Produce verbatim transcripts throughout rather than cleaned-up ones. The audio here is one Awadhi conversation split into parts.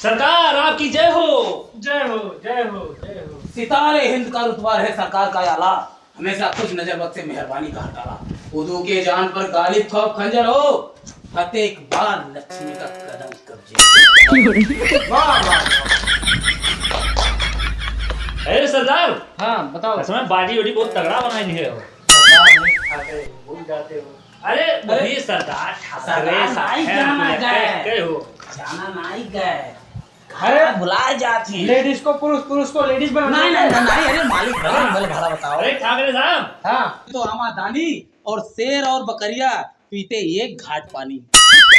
सरकार आपकी जय हो। जय हो, जय हो, जय हो। सितारे हिंद का रुतबा रहे सरकार का आला, हमेशा खुश नजर बख्शे मेहरबानी का हटाला। उदू के जान पर गालिब खौफ खंजर हो, फतेह इकबाल लक्ष्मी का कदम कब्जे। वाह, वाह, वाह। अरे सरदार, हाँ, बताओ। कसम है, body वडी बहुत तगड़ा बनाई है हो। सरदार नहीं खाते, भूल जाते हो। अरे, अरे, वही सरदार ठाकरे सरदार साहब नाई हैं, जाना अपने गए। कह, कह हो। जाना नाई गए। अरे, कहाँ भुलाए जात हैं? Ladies को पुरुष, पुरुष को ladies बनाना नहीं, है। नहीं, नहीं, नहीं, अरे मालिक, अरे, हाँ। भले भला बताओ। अरे, ठाकरे साहब। हाँ। तो हम आदानी और शेर और बकरिया पीते एक घाट पानी।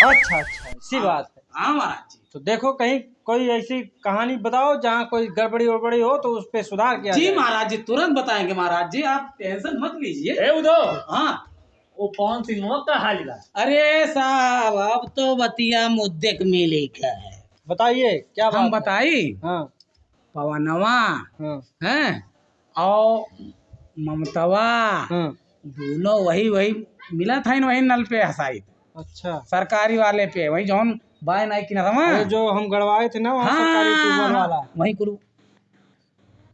अच्छा, अच्छा, ऐसी हाँ। बात है। हाँ महाराज जी। तो देखो, कहीं कोई ऐसी कहानी बताओ जहाँ कोई गड़बड़ी वड़बड़ी हो तो उस पे सुधार किया जी जाए। महाराज जी, तुरंत बताएंगे महाराज जी, आप tension मत लीजिए। ए उदो, हाँ। वो पवन सिंह का हाल बा? अरे साहब, अब तो बतिया मुद्दे के मिले का है। बताइए, क्या हम बात है? बताई? हाँ। पवनवा, हाँ। हैं? और ममतवा, हाँ। दोनों वही, वही मिला था, इन वही नल पे हंसाई। अच्छा। सरकारी वाले पे, वही जौन बाय नाई किनारवा। अरे, जो हम गड़वाए थे ना, वहाँ हाँ, सरकारी ट्यूबवेल वाला। वही कुल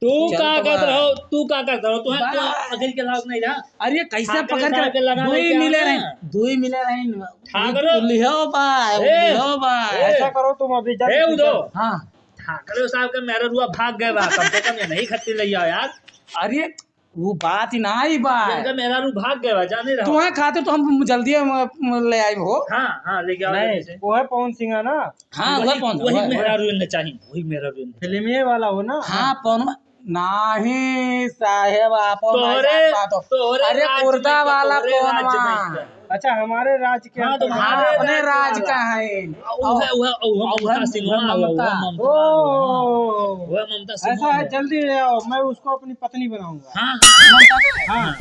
तू चल का तो करत बा। रहो, तू का करत रहो, तू है, तू बा- अकल के लायक नहीं रहा। अरे, कैसे ठाकरे पकड़ के साहब के लगा दो ही लेके मिले आना। रहे, दो ही मिले रहे। ठाकरे। लिहो बा, ए, लिहो बा। ए, ऐसा करो तुम अभी जल्द ए, से उदो। जल्द। हाँ। ठाकरे साहब के मेहररुआ भाग गए बा, कम से कम ये नहीं खत्ती ले आओ यार। अरे, वो बात ही ना आई बा। इनका मेहरारू भाग गए बा, जाने रहो। तुम्हारे खातिर तो हम जल्दी हम, हम ले आए हो। हाँ, हाँ, लेके आओ नहीं, जल्दी से। वो है पवन सिंह है ना? हाँ, वही, वही पवन, वही वही। मेहरारू इनने चाहिए, वही मेहरारू इनने चाहिए। फिल्मिये वाला हो ना? हाँ, पवन, नाही साहेब, आप तोहरे, तोहरे अरे, राज्य कुर्ता में, वाला तोहरे कौन राज्य में बा? क्या? अच्छा, हमारे राज्य के हाँ, अंतर्गत। तुम्हारे हाँ, अपने राज्य राज्य का वाला। है। उहे, उहे, उहे और ममता उहे सिंह, उहे ममता। ममता, ओ। उहे ममता सिंह, ऐसा है, उहे। जल्दी ले आओ, मैं उसको अपनी पत्नी बनाऊंगा। हाँ, हाँ, हाँ। ममता के? हाँ।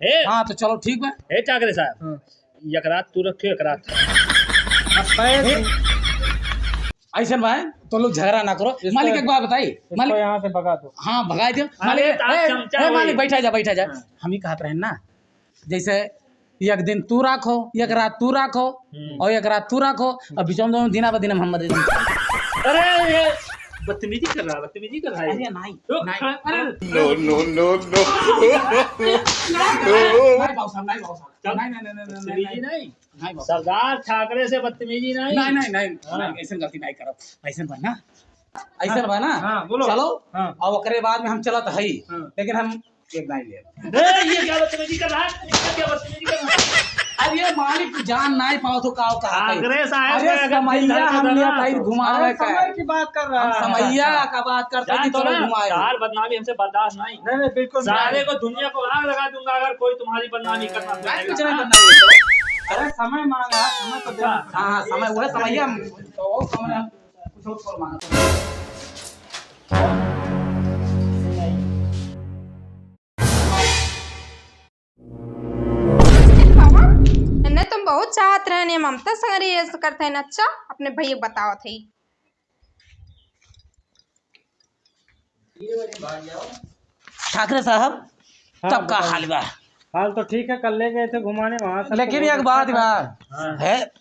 ए, हाँ, तो चलो, ठीक बा। ए, ठाकरे साहब, हाँ। एक रात तू रखे, एक रात। अब पैर ए, ऐसन बा, तो लोग झगड़ा ना करो। इसको, मालिक, एक बात बताई, इसको मालिक। यहाँ से भगा दो। हाँ, भगाई दो। अरे, मालिक, तो ए, चमचा ए, मालिक, भाई। बैठा जा, बैठा जा। हाँ। हम ही कहत रहे ना, जैसे एक दिन तू राखो, एक रात तू राखो, हम्म। और एक रात तू राखो, और बीच में दोनों दिना ब दिन हम मदद। अरे, ये बदतमीजी कर रहा है, बदतमीजी कर रहा है। अरे, नहीं, तो नहीं। खा-, अरे। No, no, no, no। नहीं, नहीं, नहीं, बाबू साहब, नहीं, बाबू साहब। चल। नहीं, नहीं, नहीं, नहीं, नहीं, बदतमीजी नहीं। नहीं, बाबू साहब। सरदार ठाकरे से बदतमीजी नहीं। नहीं, नहीं, नहीं, हाँ। नहीं, ऐसन गलती नहीं करब। ऐसन बा ना, ऐसन बा ना। हाँ, बोलो। चलो, हाँ। और ओकरे बाद में हम चलत हई, हाँ। लेकिन हम एक दाई ले। ए, ये क्या बदतमीजी कर रहा है? ये क्या बदतमीजी कर रहा है? अब ये मालिक जान नाई पाओ तो काव कहा कही? कांग्रेस आया अरे तो अगर समैया दिल धड़का हमने रहा कहीं तो। घुमावे अरे का समय है। की बात कर रहा हम है। समैया का बात करते जान कि तो चलो ना, घुमाए। तार बदनामी हमसे बर्दाश्त नहीं। नहीं, नहीं, बिल्कुल सारे नहीं। को दुनिया को आग लगा दूंगा अगर कोई तुम्हारी बदनामी करना नहीं, चाहेगा। कुछ नहीं करना है। अरे समय मांगा, समय तो देना हाँ, पड़ेगा। हाँ, समय, वह समैया हम, तो वो समय हम कुछ और मांगा। बाबा, इन्हें तुम बहुत चाहत रहने, ममता संगरी ये करते हैं। अच्छा, अपने भैया को बतावत है। ठाकरे साहब, हाँ, तब का बताइए। हाल बा? हाल तो ठीक है, कल ले गए थे घुमाने वहाँ से लेकिन तो एक बात बा, हाँ। है,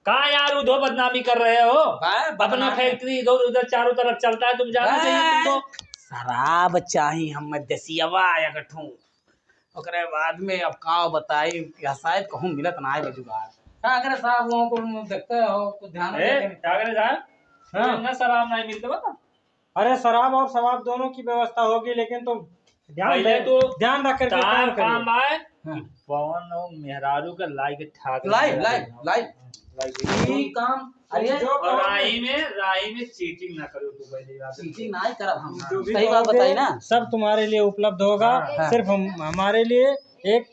का यार उधो बदनामी कर रहे हो? बा-, अपना बदनामी। Factory इधर उधर चारों तरफ चलता है, तुम जानो चाहिए बा-, तुमको। शराब चाही हमें देसियवा एक ठू। ओकरे बाद में अब का बताई कि शायद कहूँ मिलत ना आए जुगाड़। का करे साहब, वहाँ को देखते हो, कुछ ध्यान ए, देते नहीं। का करे साहब? हाँ। ना शराब नहीं मिलते बता। अरे, शराब और शराब दोनों की व्यवस्था होगी, लेकिन तुम ध्यान पहले दे-, तो ध्यान रख करके तार काम करिए। काम आए हाँ। कि पवन और मेहरारू का लाइक ठाक लाइव, लाइव, लाइव। लाइव। ई काम, अरे, और राही में, राही में cheating ना करो तू पहले बात। Cheating ना करब हम। जो भी सही बात कहोगे, बताई ना। सब तुम्हारे लिए उपलब्ध होगा। हाँ, हाँ। सिर्फ हम, हमारे लिए एक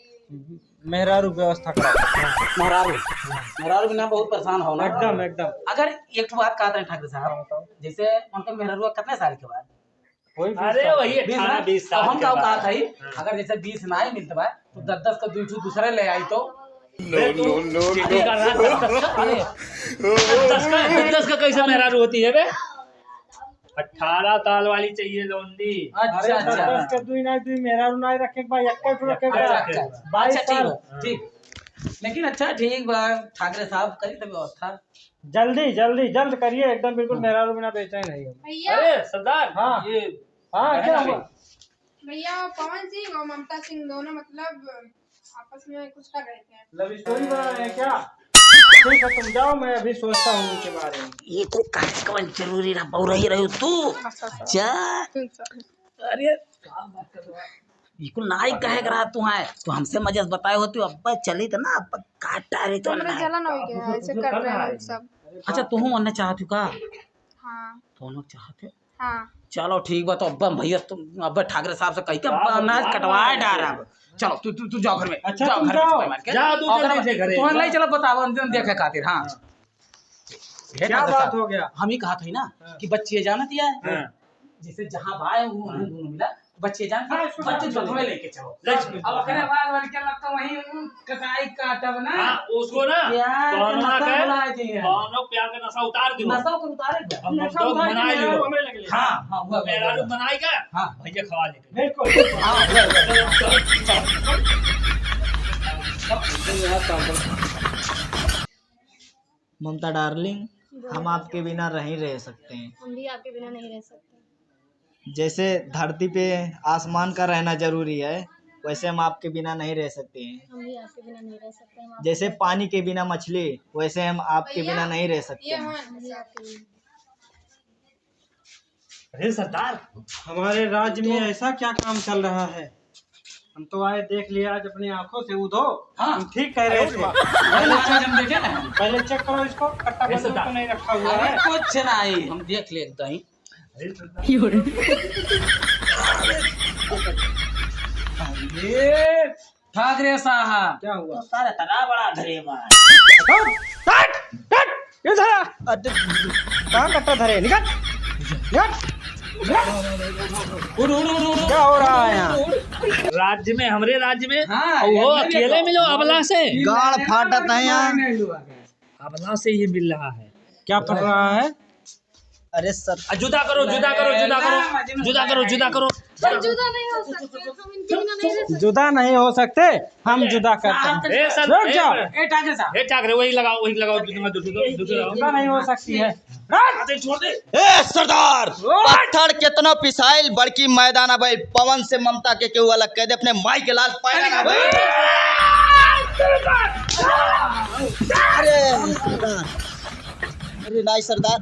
मेहरारू व्यवस्था करा। मेहरारू, मेहरारू बिना बहुत परेशान हो ना। एकदम, एकदम। अगर एक ठो बात कहत रहे ठाकरे साहब, हाँ, बताओ। जैसे उनका मेहरारू कितने साल के बाद? वही बीस अरे साल। वही बीस अठारह ना? बीस साल अब हम के का बाद। कहा था ही, हाँ। अगर जैसे बीस ना ही मिलते बा, तो दस दस का दो ठो दूसरे ले आई तो। No, no, no, no। अरे, दस का, दस का कैसे मेहरारू होती है बे? अठारह साल वाली चाहिए लौंडी। अच्छा, अरे, अच्छा। दस दस का दुई ना, दुई मेहरारू ना रखे के बा, एक ठो रखे के बा। अच्छा, अच्छा। बाईस अच्छा, ठीक साल। बा, ठीक। लेकिन अच्छा, ठीक बा, ठाकरे साहब, करी तब व्यवस्था। जल्दी, जल्दी, जल्द करिए, एकदम बिल्कुल हाँ। मेहरारू बिना बेचैन है ये। भैया। अरे सरदार, हाँ। ये हाँ, क्या हुआ? भैया, पवन सिंह और ममता सिंह दोनों, मतलब, आपस में कुछ कर रहे थे। लव स्टोरी बना रहे हैं क्या? ठीक है, तुम जाओ, मैं अभी सोचता हूँ उनके बारे में। ये तो कार्यक्रम जरूरी रहा, बउरही रहे हो तू। अच्छा, अच्छा। जा। अच्छा। अरे, का बात कर रहा है? ये कुल नाई कहे के रहा तू है, तू हमसे मजे से बताए हो, तू अब्बा चली तो ना, अब्बा काटा रहे तो तो मेरा ना। जलन हो गया है, ऐसे कर रहे हैं लोग सब। अच्छा, तू हूँ अन्य चाहत हो का? हाँ। दोनों चाहत हो? हाँ। चलो ठीक बा, तो अब्बा भैया तुम अब्बा ठाकरे साहब से कही के अब्बा अनाज कटवाए डारब। चलो तू, तू, तू जाओ घर में। अच्छा, जाओ तुम घर में जाओ। चुपाई मार के। जा, तू और जल्दी घर में से घरे। तू नहीं चलो बताओ, हम देखे खातिर। हाँ। हाँ। हे क्या ठाकरे बात साहब, हो गया? हम ही कहा था ना हाँ। कि बच्चे जानत ही है। हाँ। जैसे जहाँ बाय वो वहीं दोनों मिला। बच्चे जान, हाँ, इसको बच्चे साथ में जो लेके चलो। ले चलो। अब ओकरे बाद बन के लगता वहीं, उम, कसाई काटब ना। हाँ, उसको ना, प्यार के कौनो ना नशा कहे, बनाए दिए हैं। कौनो प्यार के नशा उतार दियो। नशा को उतारे दे। हम नशा लोग उतार के बनाए लियो। मेहरारू हमरे लगे ले। हाँ, हाँ, हुआ, हुआ, मेहरारू हुआ। बनाए का? हाँ। भैया खवा लेते। बिल्कुल। हाँ, हुआ, हुआ। चलो, चलो, चलो। ममता डार्लिंग, हम आपके बिना नहीं रह सकते हैं। हम भी आपके बिना नहीं रह सकते। जैसे धरती पे आसमान का रहना जरूरी है, वैसे हम आपके बिना नहीं रह सकते हैं। हम भी आपके बिना नहीं रह सकते, हम आपके जैसे बिना पानी के बिना मछली, वैसे हम आपके भैया, बिना नहीं रह सकते ये हैं। हाँ, हम भी आपके बिना। अरे सरदार, हमारे राज्य में ऐसा क्या काम चल रहा है? हम तो आए, देख लिया आज अपनी आंखों से। उधो, हाँ। तुम ठीक कह रहे थे। अरे, आज हम देखे ना। पहले चेक करो इसको, कट्टा बंदूक तो नहीं रखा हुआ है। कुछ नहीं, हम देख लेते हैं। अरे, ठाकरे साहब। क्या हुआ? तो सारे तना बड़ा धरे बा। हट, हट, हट, ये धरा। अरे, कहाँ कट्टा धरे? निकल, निकल। उठ, उठ, उठ, उठ, उठ। क्या हो रहा है यहाँ? राज्य में, हमरे राज्य में, हाँ, वो अकेले मिलो अबला से। गाड़ फाटत है यहाँ। अबला से ये मिल रहा है। क्या फट रहा है? अरे सर। आ, जुदा करो, जुदा करो, जुदा करो, जुदा करो, जुदा करो। सर, जुदा नहीं हो सकते, हम इनके बिना नहीं रह सकते। जुदा नहीं हो सकते, हम जुदा करते हैं। ए, सर, रुक जाओ। ए, ठाकरे साहब। ए, ठाकरे, वही लगाओ, वही लगाओ, दूसरा, दूसरा, दूसरा लगाओ। जुदा नहीं हो सकती है। अरे, छोड़ दे। ए, सरदार, पत्थर केतनो पिसाइल, बड़की मैदान अब पवन से ममता के केहू अलग कह दे, अपने माई के लाल पैदा ना भइल। अरे, सरदार। अरे, नाई सरदार।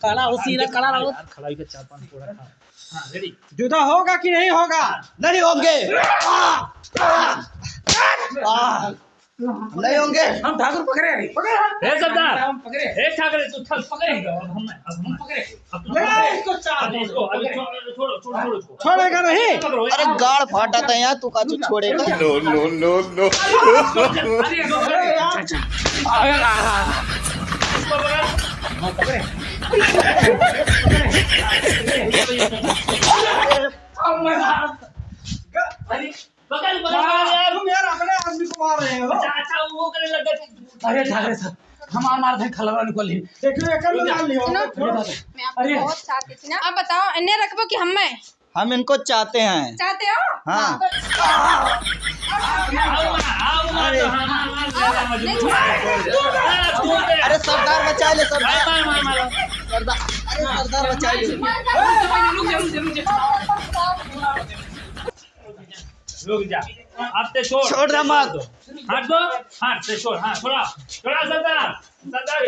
काला हो, सीधा काला रहो। यार, खड़ा होके चार पांच थोड़ा खा। हाँ, ready। जुदा होगा कि नहीं होगा? नहीं होंगे। आ, आ, आ, नहीं होंगे। हम ठाकुर पकड़े हैं। पकड़े हैं। हे सरदार। हम पकड़े। हे ठाकरे, तू थल पकड़े। अब हम, अब हम पकड़े। अब तू लगा पकड़े। इसको चार। अब इसको, अब छोड़, छोड़ो, छोड़ो, छोड़ो इसको। छोड़ेगा नहीं। पकड़ो, अरे, गाड़ फाटा था यहाँ, तू का छोड़ेगा? No, no, no, no। अरे, अरे, अरे, अरे, अरे, अरे, अरे, इसको पकड़। अरे, बगल, बगल, बगल यार। तुम यार अपने आदमी को मार रहे हो। अच्छा, अच्छा, वो करे लगा। अरे, ठाकरे साहब, हमार मार दे, खलवा निकल ली। देखो, एक कर डाल लियो। सुनो, मैं आपको अरे। बहुत चाहती थी ना। आप बताओ, इन्हें रखबो कि हमें? हम इनको चाहते हैं। चाहते हो? हाँ। अरे। अरे सरदार बचा ले, सरदार। सरदार, अरे सरदार बचा ले। रुक जा, रुक जा, रुक जा। अब ते छोड़। छोड़ दे मत। हट दो, हट, ते छोड़, हाँ, छोड़ा, छोड़ा सरदार। No, no,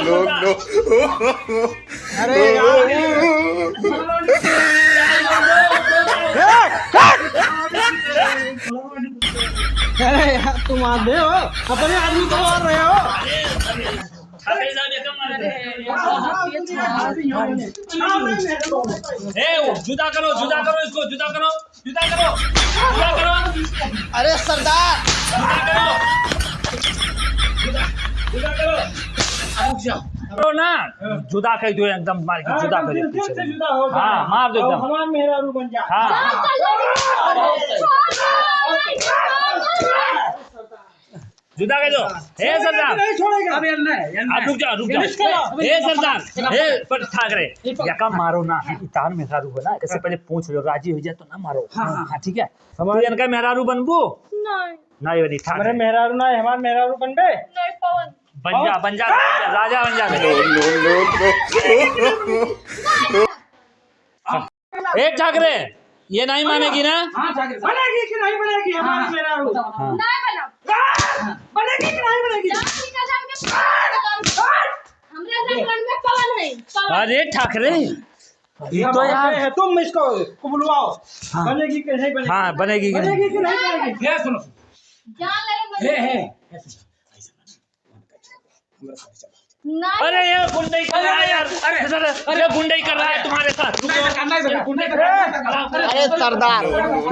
no, no। अरे यार। अरे यार, तुम आदमी हो, अपने आदमी को मार रहे हो। ए, जुदा करो, जुदा करो इसको, जुदा करो। जुदा करो, जुदा करो। अरे सरदार। जुदा करो। जुदा, जुदा करो। अब रुक जाओ। करो ना, जुदा कर दो एकदम, मार के हाँ, जुदा एकदम कर दो दिल, दिल से पीछे। जुदा हो जाए। हाँ, मार दो और एकदम। हमार मेहरारू बन जा। हाँ। हाँ, चल, चल, चल। जुदा कर दो। हे सरदार। नहीं छोड़ेगा। अब यार नहीं, यार आप नहीं। रुक जाओ, रुक जाओ। इसको हे सरदार, हे पर ठाकरे, यका मारो ना, इतार मेहरारू बना, कैसे पहले पूछ लो, राजी हो जाए तो ना मारो। हाँ, हाँ। हाँ, ठीक है। तू इनका मेहरारू बनबू? नहीं। नहीं बनी, ठाकरे। हमरे मेहरारू ना है, हमार मेहरारू बनबे? नहीं, पवन। बन जा, बन जा, राजा बन जा। ए ठाकरे, ये नहीं मानेगी ना? हाँ, ठाकरे साहब। बनेगी कि नहीं बनेगी हमारी मेहरारू? हाँ। नहीं बना। बनेगी कि नहीं बनेगी? हमरे घर में पवन है, पवन। अरे ठाकरे, ये तो यार है, तुम इसको बुलवाओ। हाँ। बनेगी कि नहीं बनेगी? हाँ, बनेगी कि नहीं? बनेगी कि नहीं बनेगी? ये सुनो, सुनो। जान ले, हे, हे, हे, सुनो। नहीं। अरे, ये गुंडई कर रहा है यार। अरे, अरे, ये गुंडई कर रहा है तुम्हारे साथ। नहीं, नहीं, नहीं, गुंडई कर रहा है। अरे सरदार,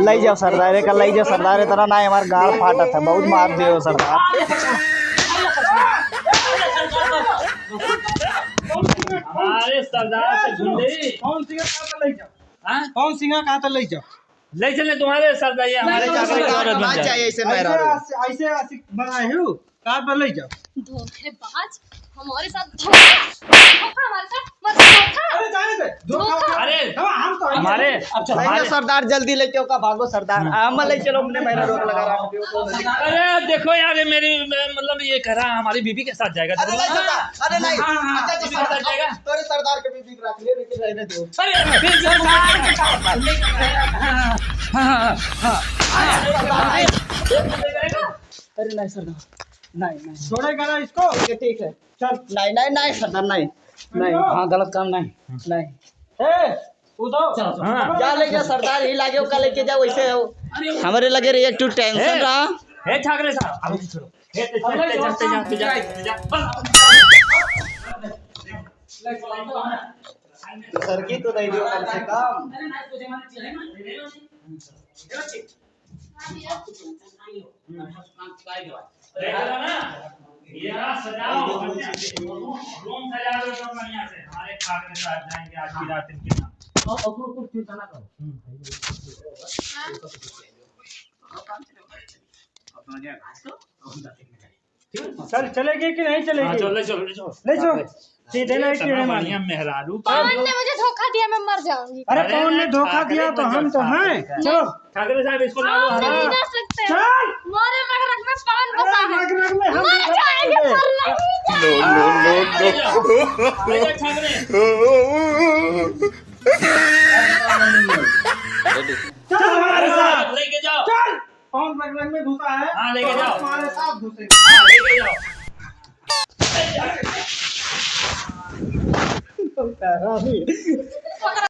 लई जाओ सरदार, एका लई जाओ सरदार, इतना ना हमार गाल फाटत है, बहुत मार दियो सरदार। हमारे सरदार से गुंडई। कौन सी का तो लई जाओ? हाँ? कौन सी का तो लई जाओ? लई चले तुम्हारे सरदार, ये हमारे नहीं, चाकरी नहीं, की औरत बन जाए। चाहिए ऐसे ऐसे मेहरारू। ऐसे, ऐसे बनाए हो? कार पर ले जाओ। धोखेबाज, हमारे साथ धोखा, धोखा हमारे साथ, मत धोखा। अरे जाने दे, धोखा। धोखा। अरे, हम, हम तो हमारे, अच्छा, हमारे भैया सरदार जल्दी लेके ओका भागो सरदार। हाँ। हम ले चलो अपने मेहरारू लगा रहा हूँ। अरे देखो यार, ये मेरी, मतलब ये कह रहा हमारी बीबी के साथ जाएगा। अरे नहीं सरदार, अरे नहीं। हाँ, हाँ, अच्छा, अच्छा, बीबी के साथ सरदार, जाएगा। तोरे सरदार के बीबी के रख ले, लेकिन रहने दो। अरे, बीबी के साथ। हाँ, हाँ, हाँ, हाँ। अरे नहीं सरदार, नहीं, नहीं। छोड़ेगा ना इसको? ठीक है, ठीक है। चल। नहीं, नहीं, नहीं सरदार, नहीं, नहीं। हाँ, गलत काम नहीं, नहीं। ए, उधर। चल, चल। हाँ। जा ले जा सरदार, ही लागे ओका लेके जा, वैसे हो। हमरे लगे रे एक ठो tension रहा। हे ठाकरे साहब, अभी छोड़ो। हे, ते, ते, ते, जा, ते, जा, ते, जा, ते, जा। सरकी तो नहीं दियो कम से कम। देख रहे हो ना? ये ना सजाओ, बढ़िया से। रूम सजा दो एकदम बढ़िया से। हमारे ठाकरे साहब जाएंगे आज की रात इनके यहाँ। और, और कुछ, कुछ चिंता ना करो। हम्म। चल, चलेगी कि नहीं चलेगी? हाँ, चल, ले चल, ले चल। ले चल। हाँ, ले। सीधे नहीं सीधे बढ़िया मार। मेहरारू। पवन ने मुझे धोखा दिया, मैं मर जाऊंगी। अरे, अरे, पवन ने धोखा दिया तो हम तो हैं। चलो। ठाकरे साहब, इसको लाओ, आप हमारे। नहीं जा सकते। चल। मारे रग रग में पवन बसा है। अरे, रग रग में हम मर जाएंगे, मर नहीं जाएंगे। No, no, no, no। अरे, ठाकरे। चल हमारे साथ। लेके जाओ। चल। कौन रग रग में घुसा है? हाँ, लेके जाओ। हमारे साथ घुसेगा। हाँ, लेके जाओ।